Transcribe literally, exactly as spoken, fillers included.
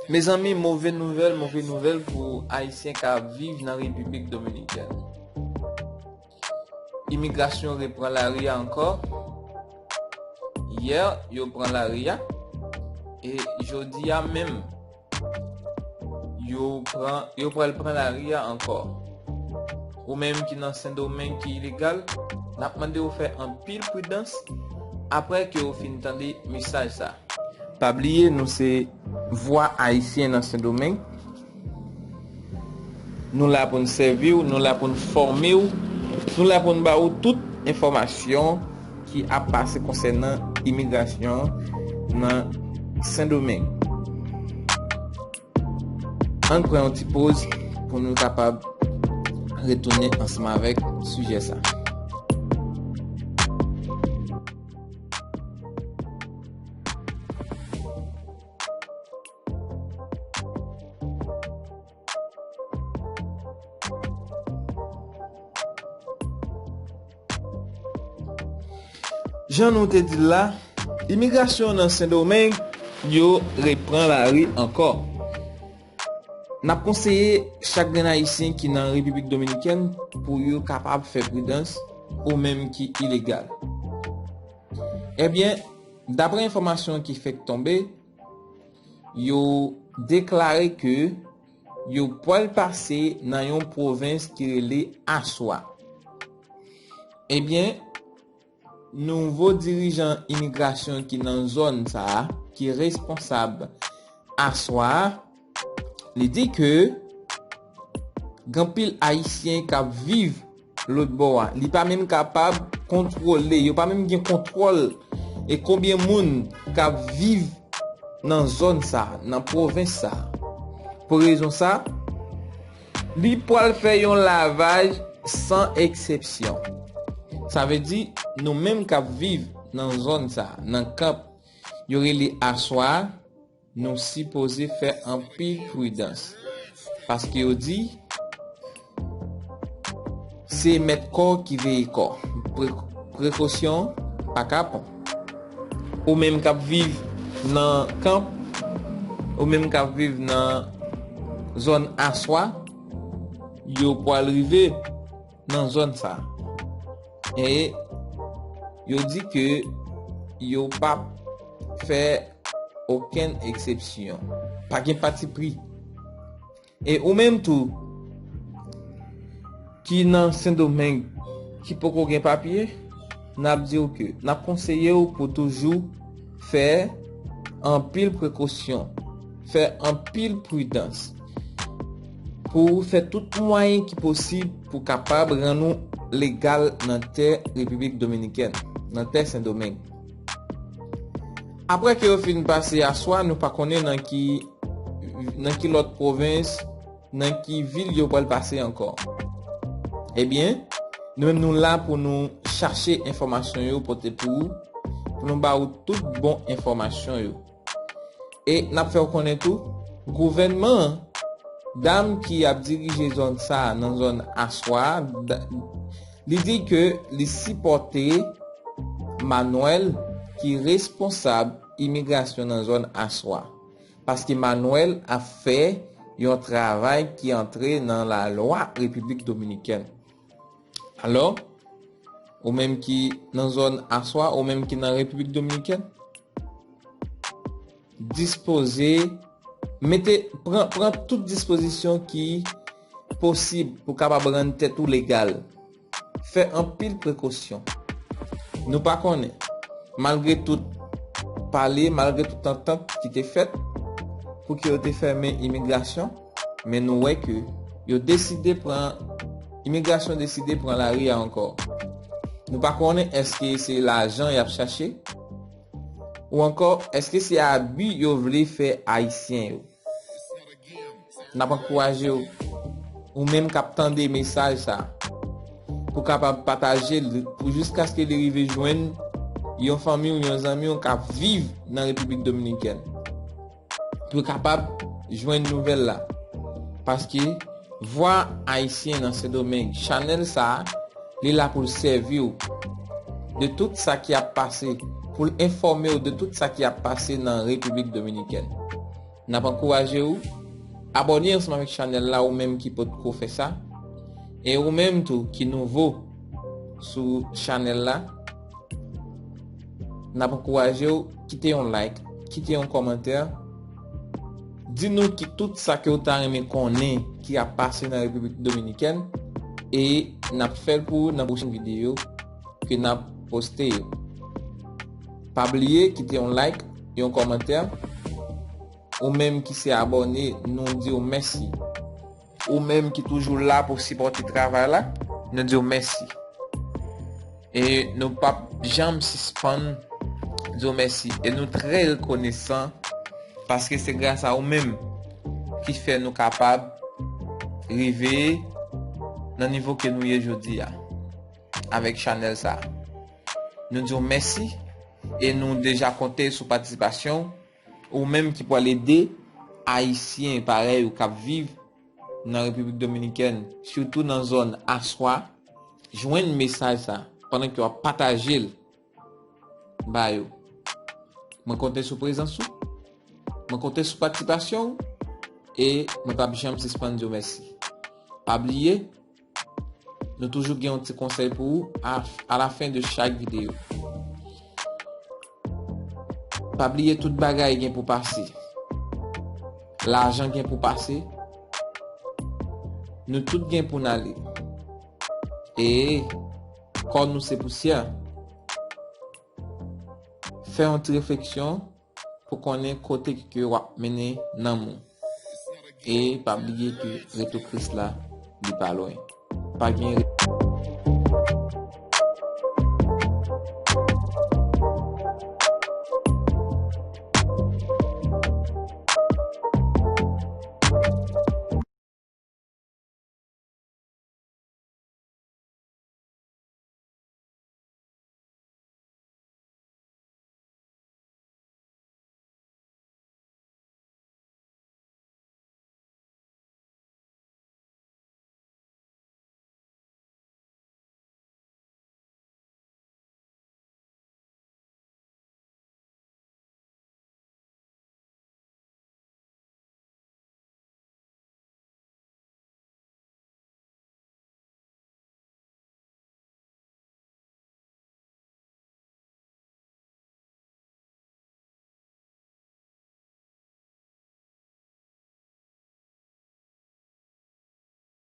Mezanmi, move nouvèl, move nouvèl pou Ayisyen k ap viv nan Repiblik Dominikèn. Imigrasyon repran lari a ankò. Yè, yo pran lari a. E jodi a menm, yo pran, yo pral pran lari a ankò. Ou menm ki nan Sendomeng ki ilegal, n ap mande w fè anpil pridans apre ke w fin tande mesaj sa. Pa bliye, nou se Vwa Ayisyen nan Sendomeng. Nou la pou n sèvi w, nou la pou n fòme w, nou la pou n ba ou tout enfòmasyon ki ap pase konsènan imigrasyon nan Sendomeng. Ann pran yon ti poz pou nou kapab retounen ansanm avèk sijè sa. Jan nou te di l la, imigrasyon nan Sendomeng yo repran lari ankò. N ap konseye chak grenn Ayisyen ki nan Repiblik Dominikèn pou yo kapab fè pridans, ou menm ki ilegal. Ebyen, daprè enfòmasyon ki fèk tonbe, yo deklare ke yo pral pase nan yon pwovens ki rele Aswa. Ebyen, nouvo dirijan imigrasyon ki nan zòn sa a, ki responsab Aswa a, li di ke gen anpil Ayisyen k ap viv lòt bò a. Li pa menm kapab kontwole, yo pa menm gen kontwòl e konbyen moun k ap viv nan zòn sa, nan pwovens sa. Pou rezon sa, li pral fè yon lavaj san eksepsyon. Sa vle di, nou menm k ap viv nan zòn sa, nan kan yo rele Aswa a, nou sipoze fè anpil pridans. Paske yo di, se mèt kò ki veye kò. Pre-, prekosyon pa ka pran. Ou menm k ap viv nan kan, ou menm k ap viv nan zòn Aswa, yo pral rive nan zòn sa. E yo di ke yo p ap fè okenn eksepsyon. Pa gen patipri. E ou menm tou, ki nan Sendomeng, ki poko gen papye, n ap di w ke n ap konseye w pou toujou fè anpil prekosyon, fè anpil pridans, pou w fè tout mwayen ki posib pou kapab rann ou legal nan tè Repiblik Dominikèn, nan tè Sendomeng. Apre ke yo fin pase Aswa, nou pa konnen nan ki, nan ki lòt pwovens, nan ki vil yo pral pase ankò. Ebyen, nou menm nou la pou nou chache enfòmasyon yo pote pou ou, pou nou ba ou tout bon enfòmasyon yo. E n ap fè w konnen tou, gouvènman an, dam ki ap dirije zòn sa a, nan zòn Aswa a, da-, li di ke li sipòte Manuel ki responsab imigrasyon nan zòn Aswa. Paske Manuel ap fè yon travay ki antre nan lalwa Repiblik Dominikèn. Alò, ou menm ki nan zòn Aswa, ou menm ki nan Repiblik Dominikèn, dispoze, mete, pran, pran tout dispozisyon ki posib pou kapab rann tèt ou legal. Fè anpil prekosyon. Nou pa konnen. Malgre tout pale, malgre tout antant ki te fèt pou ke yo te fèmen imigrasyon, men nou wè ke yo deside pran, imigrasyon deside pran lari a ankò. Nou pa konnen èske se lajan y ap chache, ou ankò èske se abi yo vle fè Ayisyen yo. N ap ankouraje w, ou menm k ap tande mesaj sa, pou kapab pataje l, pou jiskaske li rive jwenn yon fanmi w, yon zanmi w k ap viv nan Repiblik Dominikèn, pou kapab jwenn nouvèl la. Paske Vwa Ayisyen nan Sendomeng, chanèl sa a, li la pou l sèvi w de tout sa ki ap pase, pou l enfòme w de tout sa ki ap pase nan Repiblik Dominikèn. N ap ankouraje w abòne ansanm avèk chanèl la, ou menm ki potko fè sa. E ou menm tou ki nouvo sou chanèl la, n ap ankouraje w kite yon like, kite yon kòmantè. Di nou ki tout sa ke w ta renmen konnen ki ap pase nan Repiblik Dominikèn, e n ap fè l pou ou nan pwochèn videyo ke n ap poste yo. Pa bliye kite yon like, yon kòmantè. Ou menm ki se abòne, nou di w mèsi. Ou menm ki toujou la pou sipòte travay la, nou di w mèsi. E nou p ap janm sispann di w mèsi. E nou trè rekonesan paske se gras a ou menm ki fè nou kapab rive nan nivo ke nou ye jodi a avèk chanèl sa. Nou di w mèsi e nou deja konte sou patisipasyon ou menm ki pral ede Ayisyen parèy ou k ap viv nan Repiblik Dominikèn, sitou nan zòn Aswa, jwenn mesaj sa pandan ke w ap pataje l ba yo. Mwen konte sou prezans ou, mwen konte sou patisipasyon w, e mwen p ap janm sispann di w mèsi. Pa bliye, nou toujou gen yon ti konsèy pou ou a, alafen de chak videyo. Pa bliye tout bagay gen pou pase. Lajan gen pou pase. Nou tout gen pou n ale. E kò nou se pousyè. Fè yon ti refleksyon pou konnen kote ke w ap mennen nanm ou. E pa bliye ke retou Kris la, li pa lwen. Pa gen